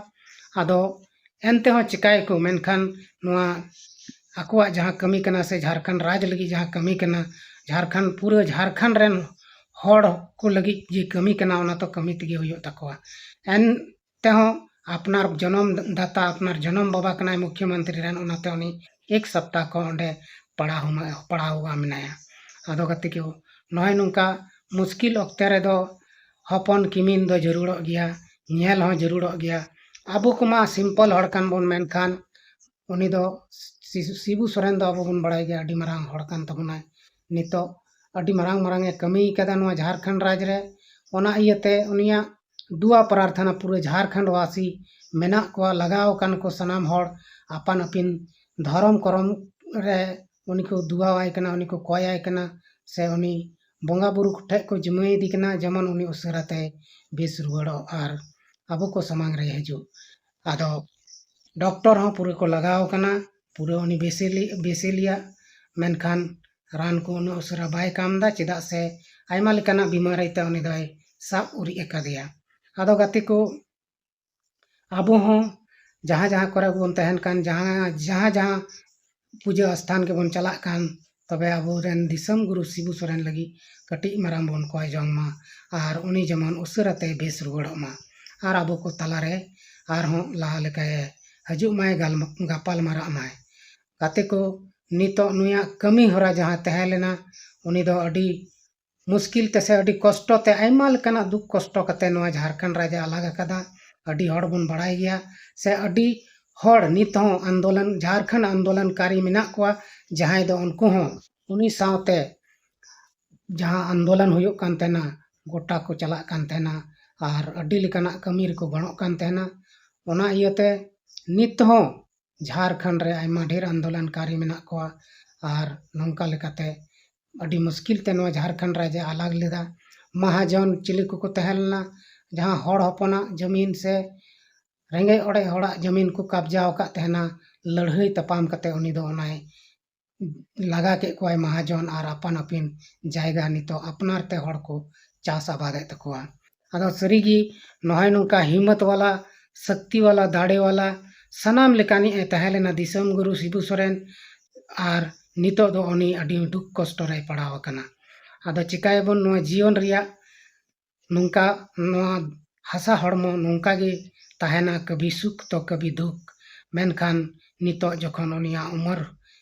ᱟᱫᱚ ᱮᱱᱛᱮᱦᱚᱸ ᱪᱤᱠᱟᱹᱭᱟᱠᱚ? ᱢᱮᱱᱠᱷᱟᱱ ᱱᱚᱣᱟ ᱟᱠᱚᱣᱟᱜ ᱡᱟᱦᱟᱸ ᱠᱟᱹᱢᱤ ᱠᱟᱱᱟ ᱥᱮ ᱡᱷᱟᱲᱠᱷᱚᱸᱰ ᱨᱟᱡᱽ ᱞᱟᱹᱜᱤᱫ ᱡᱟᱦᱟᱸ ᱠᱟᱹᱢᱤ ᱠᱟᱱᱟ, ᱡᱷᱟᱲᱠᱷᱚᱸᱰ, ᱯᱩᱨᱟᱹ ᱡᱷᱟᱲᱠᱷᱚᱸᱰ ᱨᱮᱱ ᱦᱚᱲ ᱠᱚ ᱞᱟᱹᱜᱤᱫ ᱡᱮ ᱠᱟᱹᱢᱤ ᱠᱟᱱᱟ, ᱚᱱᱟ ᱛᱚ ᱠᱟᱹᱢᱤ ᱛᱮᱜᱮ ᱦᱩᱭᱩᱜ ᱛᱟᱠᱚᱣᱟ᱾ ᱮᱱ ᱛᱮᱦᱚᱸ ᱟᱯᱱᱟᱨ ᱡᱚᱱᱚᱢ ᱫᱟᱛᱟ, ᱟᱯᱱᱟᱨ ᱡᱚᱱᱚᱢ ᱵᱟᱵᱟ ᱠᱟᱱᱟᱭ ᱢᱩᱠᱷᱭᱚᱢᱚᱱᱛᱨᱤ ᱨᱮᱱ, ᱚᱱᱟᱛᱮ ᱩᱱᱤ ᱮᱠ ᱥᱚᱯᱛᱟᱦ ᱠᱷᱚᱱ ᱚᱸᱰᱮ ᱯᱟᱲᱟᱣ ᱦᱚᱸ ᱢᱟ-, ᱯᱟᱲᱟᱣ ᱦᱚᱸ ᱢᱮᱱᱟᱭᱟ᱾ ᱟᱫᱚ ᱜᱟᱛᱮ ᱠᱚ, ᱱᱚᱜᱼᱚᱭ ᱱᱚᱝᱠᱟ ᱢᱩᱥᱠᱤᱞ ᱚᱠᱛᱮ ᱨᱮᱫᱚ ᱦᱚᱯᱚᱱ ᱠᱤᱢᱤᱱ ᱫᱚ ᱡᱟᱹᱨᱩᱲᱚᱜ ᱜᱮᱭᱟ, ᱧᱮᱞ ᱦᱚᱸ ᱡᱟᱹᱨᱩᱲᱚᱜ ᱜᱮᱭᱟ᱾ ᱟᱵᱚ ᱠᱚᱢᱟ simple ᱦᱚᱲ ᱠᱟᱱ ᱵᱚᱱ, ᱢᱮᱱᱠᱷᱟᱱ ᱩᱱᱤ ᱫᱚ ᱥᱤ-, ᱥᱤᱵᱩ ᱥᱚᱨᱮᱱ ᱫᱚ ᱟᱵᱚ ᱵᱚᱱ ᱵᱟᱲᱟᱭ ᱜᱮᱭᱟ, ᱟᱹᱰᱤ ᱢᱟᱨᱟᱝ ᱦᱚᱲ ᱠᱟᱱ ᱛᱟᱵᱚᱱᱟᱭ᱾ ᱱᱤᱛᱚᱜ ᱟᱹᱰᱤ ᱢᱟᱨᱟᱝ ᱢᱟᱨᱟᱝ ᱮ ᱠᱟᱹᱢᱤ ᱠᱟᱫᱟ ᱱᱚᱣᱟ ᱡᱷᱟᱲᱠᱷᱚᱸᱰ ᱨᱟᱡᱽ ᱨᱮ᱾ ᱚᱱᱟ ᱤᱭᱟᱹᱛᱮ ᱩᱱᱤᱭᱟᱜ ᱫᱩᱣᱟ ᱯᱨᱟᱨᱛᱷᱚᱱᱟ ᱯᱩᱨᱟᱹ ᱡᱷᱟᱲᱠᱷᱚᱸᱰ ᱵᱟᱥᱤ ᱢᱮᱱᱟᱜ ᱠᱚᱣᱟ, ᱞᱟᱜᱟᱣ ᱟᱠᱟᱱ ᱠᱚ ᱥᱟᱱᱟᱢ ᱦᱚᱲ ᱟᱯᱟᱱ ᱟᱹᱯᱤᱱ ᱫᱷᱚᱨᱚᱢ ᱠᱚᱨᱚᱢ ᱨᱮ ᱩᱱᱤ ᱠᱚ ᱫᱩᱣᱟᱣᱟᱭ ᱠᱟᱱᱟ, ᱩᱱᱤ ᱠᱚ ᱠᱚᱭᱟᱭ ᱠᱟᱱᱟ, ᱥᱮ ᱩᱱᱤ ᱵᱚᱸᱜᱟ ᱵᱩᱨᱩ ᱴᱷᱮᱡ ᱠᱚ ᱡᱤᱢᱟᱹᱭᱮᱫᱮ ᱠᱟᱱᱟ, ᱡᱮᱢᱚᱱ ᱩᱱᱤ ᱩᱥᱟᱹᱨᱟ ᱛᱮᱭ ᱵᱮᱥ ᱨᱩᱣᱟᱹᱲᱚᱜ ᱟᱨ ᱟᱵᱚ ᱠᱚ ᱥᱟᱢᱟᱝ ᱨᱮ ᱦᱤᱡᱩᱜ᱾ ᱟᱫᱚ ᱰᱚᱠᱴᱚᱨ ᱦᱚᱸ ᱯᱩᱨᱟᱹ ᱠᱚ ᱞᱟᱜᱟᱣ ᱠᱟᱱᱟ, ᱯᱩᱨᱟᱹ ᱩᱱᱤ ᱵᱮᱥᱮ ᱞᱮ-, ᱵᱮᱥᱮ ᱞᱮᱭᱟ, ᱢᱮᱱᱠᱷᱟᱱ ᱨᱟᱱ ᱠᱚ ᱩᱱᱟᱹᱜ ᱩᱥᱟᱹᱨᱟ ᱵᱟᱭ ᱠᱟᱢ ᱮᱫᱟ, ᱪᱮᱫᱟᱜ ᱥᱮ ᱟᱭᱢᱟ ᱞᱮᱠᱟᱱᱟᱜ ᱵᱤᱢᱟᱨᱤ ᱛᱮ ᱩᱱᱤ ᱫᱚᱭ ᱥᱟᱵ ᱩᱨᱤᱡ ᱟᱠᱟᱫᱮᱭᱟ᱾ ᱟᱫᱚ ᱜᱟᱛᱮ ᱠᱚ, ᱟᱵᱚ ᱦᱚᱸ ᱡᱟᱦᱟᱸ ᱡᱟᱦᱟᱸ ᱠᱚᱨᱮ ᱵᱚᱱ ᱛᱟᱦᱮᱱ ᱠᱟᱱ, ᱡᱟᱦᱟᱸ, ᱡᱟᱦᱟᱸ, ᱡᱟᱦᱟᱸ ᱯᱩᱡᱟᱹ ᱟᱥᱛᱷᱟᱱ ᱜᱮᱵᱚᱱ ᱪᱟᱞᱟᱜ ᱠᱟᱱ, ᱛᱚᱵᱮ ᱟᱵᱚᱨᱮᱱ ᱫᱤᱥᱚᱢ ᱜᱩᱨᱩ ᱥᱤᱵᱩ ᱥᱚᱨᱮᱱ ᱞᱟᱹᱜᱤᱫ ᱠᱟᱹᱴᱤᱡ ᱢᱟᱨᱟᱝ ᱵᱚᱱ ᱠᱚᱭ ᱡᱚᱝ ᱢᱟ, ᱟᱨ ᱩᱱᱤ ᱡᱮᱢᱚᱱ ᱩᱥᱟᱹᱨᱟᱛᱮ ᱵᱮᱥ ᱨᱩᱣᱟᱹᱲᱚᱜ ᱢᱟ, ᱟᱨ ᱟᱵᱚ ᱠᱚ ᱛᱟᱞᱟᱨᱮ ᱟᱨᱦᱚᱸ ᱞᱟᱦᱟ ᱞᱮᱠᱟᱭ ᱦᱤᱡᱩᱜ ᱢᱟᱭ, ᱜᱟᱞ-, ᱜᱟᱯᱟᱞ ᱢᱟᱨᱟᱜ ᱢᱟᱭ᱾ ᱜᱟᱛᱮ ᱠᱚ, ᱱᱤᱛᱚᱜ ᱱᱩᱭᱟᱜ ᱠᱟᱹᱢᱤ ᱦᱚᱨᱟ ᱡᱟᱦᱟᱸ ᱛᱟᱦᱮᱸ ᱞᱮᱱᱟ, ᱩᱱᱤ ᱫᱚ ᱟᱹᱰᱤ ᱢᱩᱥᱠᱤᱞ ᱛᱮ ᱥᱮ ᱟᱹᱰᱤ ᱠᱚᱥᱴᱚ ᱛᱮ, ᱟᱭᱢᱟ ᱞᱮᱠᱟᱱᱟᱜ ᱫᱩᱠ ᱠᱚᱥᱴᱚ ᱠᱟᱛᱮ ᱱᱚᱣᱟ ᱡᱷᱟᱲᱠᱷᱚᱸᱰ ᱨᱟᱡᱽ ᱮ ᱟᱞᱟᱜ ᱟᱠᱟᱫᱟ᱾ ᱟᱹᱰᱤ ᱦᱚᱲ ᱵᱚᱱ ᱵᱟᱲᱟᱭ ᱜᱮᱭᱟ, ᱥᱮ ᱟᱹᱰᱤ ᱦᱚᱲ ᱱᱤᱛ ᱦᱚᱸ ᱟᱱᱫᱳᱞᱚᱱ, ᱡᱷᱟᱲᱠᱷᱚᱸᱰ ᱟᱱᱫᱳᱞᱚᱱᱠᱟᱨᱤ ᱢᱮᱱᱟᱜ ᱠᱚᱣᱟ, ᱡᱟᱦᱟᱸᱭ ᱫᱚ ᱩᱱᱠᱩ ᱦᱚᱸ ᱩᱱᱤ ᱥᱟᱶᱛᱮ ᱡᱟᱦᱟᱸ ᱟᱱᱫᱳᱞᱚᱱ ᱦᱩᱭᱩᱜ ᱠᱟᱱ ᱛᱟᱦᱮᱱᱟ, ᱜᱚᱴᱟ ᱠᱚ ᱪᱟᱞᱟᱜ ᱠᱟᱱ ᱛᱟᱦᱮᱱᱟ ᱟᱨ ᱟᱹᱰᱤ ᱞᱮᱠᱟᱱᱟᱜ ᱠᱟᱹᱢᱤ ᱨᱮᱠᱚ ᱜᱚᱲᱚᱜ ᱠᱟᱱ ᱛᱟᱦᱮᱱᱟ᱾ ᱚᱱᱟ ᱤᱭᱟᱹᱛᱮ ᱱᱤᱛ ᱦᱚᱸ ᱡᱷᱟᱲᱠᱷᱚᱸᱰ ᱨᱮ ᱟᱭᱢᱟ ᱰᱷᱮᱨ ᱟᱱᱫᱳᱞᱚᱱᱠᱟᱨᱤ ᱢᱮᱱᱟᱜ ᱠᱚᱣᱟ᱾ ᱟᱨ ᱱᱚᱝᱠᱟ ᱞᱮᱠᱟᱛᱮ ᱟᱹᱰᱤ ᱢᱩᱥᱠᱤᱞ ᱛᱮ ᱱᱚᱣᱟ ᱡᱷᱟᱲᱠᱷᱚᱸᱰ ᱨᱟᱡᱽ ᱮ ᱟᱞᱟᱜᱽ ᱞᱮᱫᱟ᱾ ᱢᱟᱦᱟᱡᱚᱱ ᱪᱤᱞᱤ ᱠᱚᱠᱚ ᱛᱟᱦᱮᱸ ᱞᱮᱱᱟ, ᱡᱟᱦᱟᱸ ᱦᱚᱲ ᱦᱚᱯᱚᱱᱟᱜ ᱡᱟᱹᱢᱤᱱ ᱥᱮ ᱨᱮᱸᱜᱮᱡ ᱚᱲᱮᱡ ᱦᱚᱲᱟᱜ ᱡᱟᱹᱢᱤᱱ ᱠᱚ ᱠᱟᱵᱽᱡᱟ ᱟᱠᱟᱫ ᱛᱟᱦᱮᱱᱟ, ᱞᱟᱹᱲᱦᱟᱹᱭ ᱛᱟᱯᱟᱢ ᱠᱟᱛᱮ ᱩᱱᱤ ᱫᱚ ᱚᱱᱟᱭ ᱞᱟᱜᱟ ᱠᱮᱫ ᱠᱚᱣᱟᱭ ᱢᱟᱦᱟᱡᱚᱱ ᱟᱨ ᱟᱯᱟᱱ ᱟᱹᱯᱤᱱ ᱡᱟᱭᱜᱟ ᱱᱤᱛᱚᱜ ᱟᱯᱱᱟᱨ ᱛᱮ ᱦᱚᱲ ᱠᱚ ᱪᱟᱥ ᱟᱵᱟᱫᱮᱫ ᱛᱟᱠᱚᱣᱟ᱾ ᱟᱫᱚ ᱥᱟᱹᱨᱤᱜᱮ ᱱᱚᱜᱼᱚᱭ ᱱᱚᱝᱠᱟ ᱦᱤᱢᱢᱚᱛ ᱣᱟᱞᱟ, ᱥᱟᱹᱠᱛᱤ ᱣᱟᱞᱟ, ᱫᱟᱲᱮ ᱣᱟᱞᱟ, ᱥᱟᱱᱟᱢ ᱞᱮᱠᱟᱱᱤᱡ ᱮ ᱛᱟᱦᱮᱸ ᱞᱮᱱᱟ ᱫᱤᱥᱚᱢ ᱜᱩᱨᱩ ᱥᱤᱵᱩ ᱥᱚᱨᱮᱱ᱾ ᱟᱨ ᱱᱤᱛᱚᱜ ᱫᱚ ᱩᱱᱤ ᱟᱹᱰᱤ ᱫᱩᱠ ᱠᱚᱥᱴᱚ ᱨᱮᱭ ᱯᱟᱲᱟᱣ ᱟᱠᱟᱱᱟ᱾ ᱟᱫᱚ ᱪᱤᱠᱟᱹᱭᱟᱵᱚᱱ, ᱱᱚᱣᱟ ᱡᱤᱭᱚᱱ ᱨᱮᱭᱟᱜ ᱱᱚᱝᱠᱟ, ᱱᱚᱣᱟ ᱦᱟᱥᱟ ᱦᱚᱲᱢᱚ ᱱᱚᱝᱠᱟ ᱜᱮ ᱛᱟᱦᱮᱱᱟ, ᱠᱟᱵᱷᱤ ᱥᱩᱠ ᱛᱚ ᱠᱟᱵᱷᱤ ᱫᱩᱠ᱾ ᱢᱮᱱᱠᱷᱟᱱ ᱱᱤᱛᱚᱜ ᱡᱚᱠᱷᱚᱱ ᱩᱱᱤᱭᱟᱜ ᱩᱢᱟᱹᱨ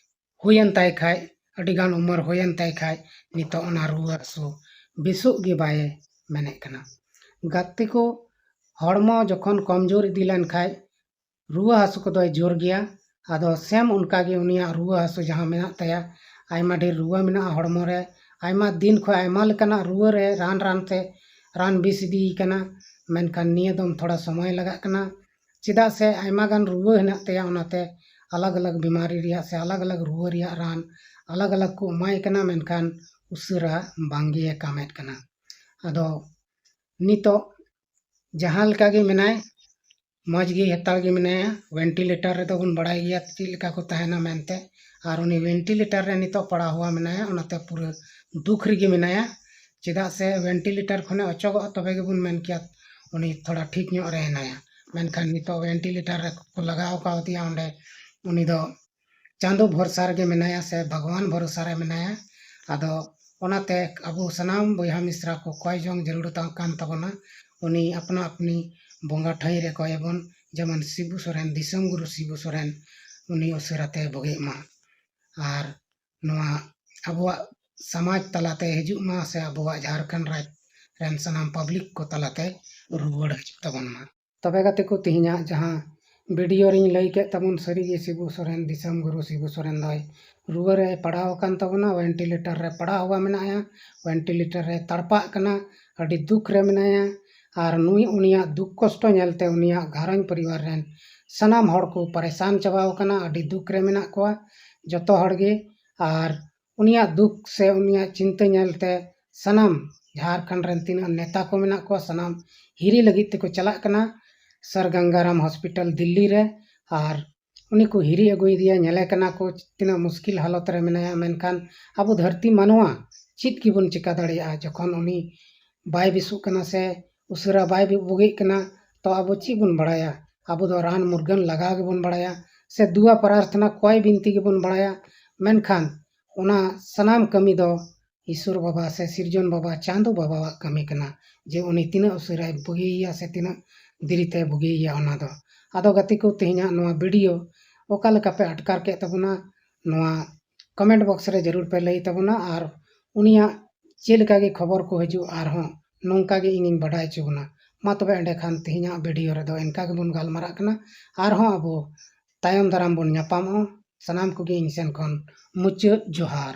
ᱦᱩᱭᱮᱱ ᱛᱟᱭ ᱠᱷᱟᱡ, ᱟᱹᱰᱤᱜᱟᱱ ᱩᱢᱟᱹᱨ ᱦᱩᱭᱮᱱ ᱛᱟᱭ ᱠᱷᱟᱡ, ᱱᱤᱛᱚᱜ ᱚᱱᱟ ᱨᱩᱣᱟᱹ ᱦᱟᱹᱥᱩ ᱵᱮᱥᱚᱜ ᱜᱮ ᱵᱟᱭ ᱢᱮᱱᱮᱫ ᱠᱟᱱᱟ᱾ ᱜᱟᱛᱮ ᱠᱚ, ᱦᱚᱲᱢᱚ ᱡᱚᱠᱷᱚᱱ ᱠᱚᱢᱡᱳᱨ ᱤᱫᱤ ᱞᱮᱱ ᱠᱷᱟᱡ, ᱨᱩᱣᱟᱹ ᱦᱟᱹᱥᱩ ᱠᱚᱫᱚᱭ ᱡᱳᱨ ᱜᱮᱭᱟ᱾ ᱟᱫᱚ ᱥᱮᱢ ᱚᱱᱠᱟ ᱜᱮ ᱩᱱᱤᱭᱟᱜ ᱨᱩᱣᱟᱹ ᱦᱟᱹᱥᱩ ᱡᱟᱦᱟᱸ ᱢᱮᱱᱟᱜ ᱛᱟᱭᱟ, ᱟᱭᱢᱟ ᱰᱷᱮᱨ ᱨᱩᱣᱟᱹ ᱢᱮᱱᱟᱜᱼᱟ ᱦᱚᱲᱢᱚ ᱨᱮ, ᱟᱭᱢᱟ ᱫᱤᱱ ᱠᱷᱚᱱ ᱟᱭᱢᱟ ᱞᱮᱠᱟᱱᱟᱜ ᱨᱩᱣᱟᱹ ᱨᱮ ᱨᱟᱱ ᱨᱟᱱ ᱛᱮ ᱨᱟᱱ ᱵᱮᱥ ᱤᱫᱤᱭᱮ ᱠᱟᱱᱟ, ᱢᱮᱱᱠᱷᱟᱱ ᱱᱤᱭᱟᱹ ᱫᱚᱢ ᱛᱷᱚᱲᱟ ᱥᱚᱢᱚᱭ ᱞᱟᱜᱟᱜ ᱠᱟᱱᱟ᱾ ᱪᱮᱫᱟᱜ ᱥᱮ ᱟᱭᱢᱟ ᱜᱟᱱ ᱨᱩᱣᱟᱹ ᱦᱮᱱᱟᱜ ᱛᱟᱭᱟ, ᱚᱱᱟᱛᱮ ᱟᱞᱟᱜᱽ ᱟᱞᱟᱜᱽ ᱵᱤᱢᱟᱨᱤ ᱨᱮᱭᱟᱜ ᱥᱮ ᱟᱞᱟᱜᱽ ᱟᱞᱟᱜᱽ ᱨᱩᱣᱟᱹ ᱨᱮᱭᱟᱜ ᱨᱟᱱ ᱟᱞᱟᱜᱽ ᱟᱞᱟᱜᱽ ᱠᱚ ᱮᱢᱟᱭ ᱠᱟᱱᱟ, ᱢᱮᱱᱠᱷᱟᱱ ᱩᱥᱟᱹᱨᱟ ᱵᱟᱝᱜᱮ ᱠᱟᱢᱮᱫ ᱠᱟᱱᱟ᱾ ᱟᱫᱚ ᱱᱤᱛᱚᱜ ᱡᱟᱦᱟᱸ ᱞᱮᱠᱟ ᱜᱮ ᱢᱮᱱᱟᱭ, ᱢᱚᱡᱽ ᱜᱮ ᱦᱟᱛᱟᱲ ᱜᱮ ᱢᱮᱱᱟᱭᱟ᱾ ᱵᱷᱮᱱᱴᱤᱞᱮᱴᱟᱨ ᱨᱮᱫᱚ ᱵᱚᱱ ᱵᱟᱲᱟᱭ ᱜᱮᱭᱟ ᱪᱮᱫ ᱞᱮᱠᱟ ᱠᱚ ᱛᱟᱦᱮᱱᱟ ᱢᱮᱱᱛᱮ, ᱟᱨ ᱩᱱᱤ ᱵᱷᱮᱱᱴᱤᱞᱮᱴᱟᱨ ᱨᱮ ᱱᱤᱛᱚᱜ ᱯᱟᱲᱟᱣ ᱦᱩᱣᱟ ᱢᱮᱱᱟᱭᱟ, ᱚᱱᱟᱛᱮ ᱯᱩᱨᱟᱹ ᱫᱩᱠ ᱨᱮᱜᱮ ᱢᱮᱱᱟᱭᱟ᱾ ᱪᱮᱫᱟᱜ ᱥᱮ ᱵᱷᱮᱱᱴᱤᱞᱮᱴᱟᱨ ᱠᱷᱚᱱᱮ ᱚᱪᱚᱜᱚᱜᱼᱟ, ᱛᱚᱵᱮ ᱜᱮᱵᱚᱱ ᱢᱮᱱ ᱠᱮᱭᱟ ᱩᱱᱤ ᱛᱷᱚᱲᱟ ᱴᱷᱤᱠ ᱧᱚᱜ ᱨᱮ ᱦᱮᱱᱟᱭᱟ᱾ ᱢᱮᱱᱠᱷᱟᱱ ᱱᱤᱛᱚᱜ ᱵᱷᱮᱱᱴᱤᱞᱮᱴᱟᱨ ᱨᱮᱠᱚ ᱞᱟᱜᱟᱣ ᱠᱟᱣᱫᱮᱭᱟ ᱚᱸᱰᱮ, ᱩᱱᱤ ᱫᱚ ᱪᱟᱸᱫᱚ ᱵᱷᱚᱨᱥᱟ ᱨᱮᱜᱮ ᱢᱮᱱᱟᱭᱟ ᱥᱮ ᱵᱷᱟᱜᱽᱣᱟᱱ ᱵᱷᱚᱨᱥᱟ ᱨᱮ ᱢᱮᱱᱟᱭᱟ᱾ ᱟᱫᱚ ᱚᱱᱟᱛᱮ ᱟᱵᱚ ᱥᱟᱱᱟᱢ ᱵᱚᱭᱦᱟ ᱢᱤᱥᱨᱟ ᱠᱚ ᱠᱚᱭ ᱡᱚᱝ ᱡᱟᱹᱨᱩᱲ ᱛᱟ-, ᱠᱟᱱ ᱛᱟᱵᱚᱱᱟ᱾ ᱩᱱᱤ ᱟᱯᱱᱟ ᱟᱯᱱᱤ ᱵᱚᱸᱜᱟ ᱴᱷᱟᱹᱭ ᱨᱮ ᱠᱚᱭᱮᱵᱚᱱ, ᱡᱮᱢᱚᱱ ᱥᱤᱵᱩ ᱥᱚᱨᱮᱱ, ᱫᱤᱥᱚᱢ ᱜᱩᱨᱩ ᱥᱤᱵᱩ ᱥᱚᱨᱮᱱ, ᱩᱱᱤ ᱩᱥᱟᱹᱨᱟᱛᱮ ᱵᱷᱳᱜᱮᱜ ᱢᱟ᱾ ᱟᱨ ᱱᱚᱣᱟ ᱟᱵᱚᱣᱟᱜ ᱥᱚᱢᱟᱡᱽ ᱛᱟᱞᱟᱛᱮ ᱦᱤᱡᱩᱜ ᱢᱟ ᱥᱮ ᱟᱵᱚᱣᱟᱜ ᱡᱷᱟᱲᱠᱷᱚᱸᱰ ᱨᱟᱡᱽ ᱨᱮᱱ ᱥᱟᱱᱟᱢ ᱯᱟᱵᱽᱞᱤᱠ ᱠᱚ ᱛᱟᱞᱟᱛᱮ ᱨᱩᱣᱟᱹᱲ ᱦᱤᱡᱩᱜ ᱛᱟᱵᱚᱱ ᱢᱟ᱾ ᱛᱚᱵᱮ ᱜᱟᱛᱮ ᱠᱚ, ᱛᱮᱦᱮᱧᱟᱜ ᱡᱟᱦᱟᱸ ᱵᱷᱤᱰᱤᱭᱳ ᱨᱤᱧ ᱞᱟᱹᱭ ᱠᱮᱫ ᱛᱟᱵᱚᱱ, ᱥᱟᱹᱨᱤᱜᱮ ᱥᱤᱵᱩ ᱥᱚᱨᱮᱱ, ᱫᱤᱥᱚᱢ ᱜᱩᱨᱩ ᱥᱤᱵᱩ ᱥᱚᱨᱮᱱ ᱫᱚᱭ ᱨᱩᱣᱟᱹ ᱨᱮ ᱯᱟᱲᱟᱣ ᱟᱠᱟᱱ ᱛᱟᱵᱚᱱᱟ, ᱵᱷᱮᱱᱴᱤᱞᱮᱴᱟᱨ ᱨᱮ ᱯᱟᱲᱟᱣ ᱦᱩᱣᱟ ᱢᱮᱱᱟᱭᱟ, ᱵᱷᱮᱱᱴᱤᱞᱮᱴᱟᱨ ᱨᱮ ᱛᱟᱲᱯᱟᱜ ᱠᱟᱱᱟ, ᱟᱹᱰᱤ ᱫᱩᱠ ᱨᱮ ᱢᱮᱱᱟᱭᱟ᱾ ᱟᱨ ᱱᱩᱭ, ᱩᱱᱤᱭᱟᱜ ᱫᱩᱠ ᱠᱚᱥᱴᱚ ᱧᱮᱞᱛᱮ ᱩᱱᱤᱭᱟᱜ ᱜᱷᱟᱨᱚᱸᱡᱽ ᱯᱚᱨᱤᱵᱟᱨ ᱨᱮᱱ ᱥᱟᱱᱟᱢ ᱦᱚᱲ ᱠᱚ ᱯᱟᱨᱮᱥᱟᱱ ᱪᱟᱵᱟᱣ ᱟᱠᱟᱱᱟ, ᱟᱹᱰᱤ ᱫᱩᱠ ᱨᱮ ᱢᱮᱱᱟᱜ ᱠᱚᱣᱟ ᱡᱚᱛᱚ ᱦᱚᱲ ᱜᱮ᱾ ᱟᱨ ᱩᱱᱤᱭᱟᱜ ᱫᱩᱠ ᱥᱮ ᱩᱱᱤᱭᱟᱜ ᱪᱤᱱᱛᱟᱹ ᱧᱮᱞᱛᱮ ᱥᱟᱱᱟᱢ ᱡᱷᱟᱲᱠᱷᱚᱸᱰ ᱨᱮᱱ ᱛᱤᱱᱟᱹᱜ ᱱᱮᱛᱟ ᱠᱚ ᱢᱮᱱᱟᱜ ᱠᱚᱣᱟ, ᱥᱟᱱᱟᱢ ᱦᱤᱨᱤ ᱞᱟᱹᱜᱤᱫ ᱛᱮᱠᱚ ᱪᱟᱞᱟᱜ ᱠᱟᱱᱟ ᱥᱟᱨ ᱜᱟᱝᱜᱟᱨᱟᱢ ᱦᱚᱥᱯᱤᱴᱟᱞ ᱫᱤᱞᱞᱤ ᱨᱮ᱾ ᱟᱨ ᱩᱱᱤ ᱠᱚ ᱦᱤᱨᱤ ᱟᱹᱜᱩᱭᱮᱫᱮᱭᱟ, ᱧᱮᱞᱮ ᱠᱟᱱᱟ ᱠᱚ ᱛᱤᱱᱟᱹᱜ ᱢᱩᱥᱠᱤᱞ ᱦᱟᱞᱚᱛ ᱨᱮ ᱢᱮᱱᱟᱭᱟ, ᱢᱮᱱᱠᱷᱟᱱ ᱟᱵᱚ ᱫᱷᱟᱹᱨᱛᱤ ᱢᱟᱱᱣᱟ ᱪᱮᱫ ᱜᱮᱵᱚᱱ ᱪᱮᱠᱟ ᱫᱟᱲᱮᱭᱟᱜᱼᱟ? ᱡᱚᱠᱷᱚᱱ ᱩᱱᱤ ᱵᱟᱭ ᱵᱮᱥᱚᱜ ᱠᱟᱱᱟ ᱥᱮ ᱩᱥᱟᱹᱨᱟ ᱵᱟᱭ ᱵᱩᱜᱤᱜ ᱠᱟᱱᱟ, ᱛᱚ ᱟᱵᱚ ᱪᱮᱫ ᱵᱚᱱ ᱵᱟᱲᱟᱭᱟ? ᱟᱵᱚ ᱫᱚ ᱨᱟᱱ ᱢᱩᱨᱜᱟᱹᱱ ᱞᱟᱜᱟᱣ ᱜᱮᱵᱚᱱ ᱵᱟᱲᱟᱭᱟ, ᱥᱮ ᱫᱩᱣᱟ ᱯᱨᱟᱨᱛᱷᱱᱟ ᱠᱚᱭ ᱵᱤᱱᱛᱤ ᱜᱮᱵᱚᱱ ᱵᱟᱲᱟᱭᱟ᱾ ᱢᱮᱱᱠᱷᱟᱱ ᱚᱱᱟ ᱥᱟᱱᱟᱢ ᱠᱟᱹᱢᱤ ᱫᱚ ᱤᱥᱚᱨ ᱵᱟᱵᱟ ᱥᱮ ᱥᱤᱨᱡᱚᱱ ᱵᱟᱵᱟ ᱪᱟᱸᱫᱚ ᱵᱟᱵᱟᱣᱟᱜ ᱠᱟᱹᱢᱤ ᱠᱟᱱᱟ, ᱡᱮ ᱩᱱᱤ ᱛᱤᱱᱟᱹᱜ ᱩᱥᱟᱹᱨᱟᱭ ᱵᱩᱜᱤᱭᱮᱭᱟ ᱥᱮ ᱛᱤᱱᱟᱹᱜ ᱫᱮᱨᱤᱛᱮ ᱵᱩᱜᱤᱭᱮᱭᱟ ᱚᱱᱟ ᱫᱚ᱾ ᱟᱫᱚ ᱜᱟᱛᱮ ᱠᱚ, ᱛᱮᱦᱮᱧᱟᱜ ᱱᱚᱣᱟ ᱵᱷᱤᱰᱤᱭᱳ ᱚᱠᱟ ᱞᱮᱠᱟ ᱯᱮ ᱟᱴᱠᱟᱨ ᱠᱮᱫ ᱛᱟᱵᱚᱱᱟ, ᱱᱚᱣᱟ ᱠᱚᱢᱮᱱᱴ ᱵᱚᱠᱥ ᱨᱮ ᱡᱟᱹᱨᱩᱲ ᱯᱮ ᱞᱟᱹᱭ ᱛᱟᱵᱚᱱᱟ᱾ ᱟᱨ ᱩᱱᱤᱭᱟᱜ ᱪᱮᱫ ᱞᱮᱠᱟ ᱜᱮ ᱠᱷᱚᱵᱚᱨ ᱠᱚ ᱦᱤᱡᱩᱜ, ᱟᱨᱦᱚᱸ ᱱᱚᱝᱠᱟ ᱜᱮ ᱤᱧᱤᱧ ᱵᱟᱰᱟᱭ ᱦᱚᱪᱚ ᱵᱚᱱᱟ᱾ ᱢᱟ ᱛᱚᱵᱮ ᱮᱸᱰᱮᱠᱷᱟᱱ ᱛᱮᱦᱮᱧᱟᱜ ᱵᱷᱤᱰᱤᱭᱳ ᱨᱮᱫᱚ ᱤᱱᱠᱟ ᱜᱮᱵᱚᱱ ᱜᱟᱞᱢᱟᱨᱟᱜ ᱠᱟᱱᱟ᱾ ᱟᱨᱦᱚᱸ ᱟᱵᱚ ᱛᱟᱭᱚᱢ ᱫᱟᱨᱟᱢ ᱵᱚᱱ ᱧᱟᱯᱟᱢᱚᱜᱼᱟ᱾ ᱥᱟᱱᱟᱢ ᱠᱚᱜᱮ ᱤᱧ ᱥᱮᱱ ᱠᱷᱚᱱ ᱢᱩᱪᱟᱹᱫ ᱡᱚᱦᱟᱨ᱾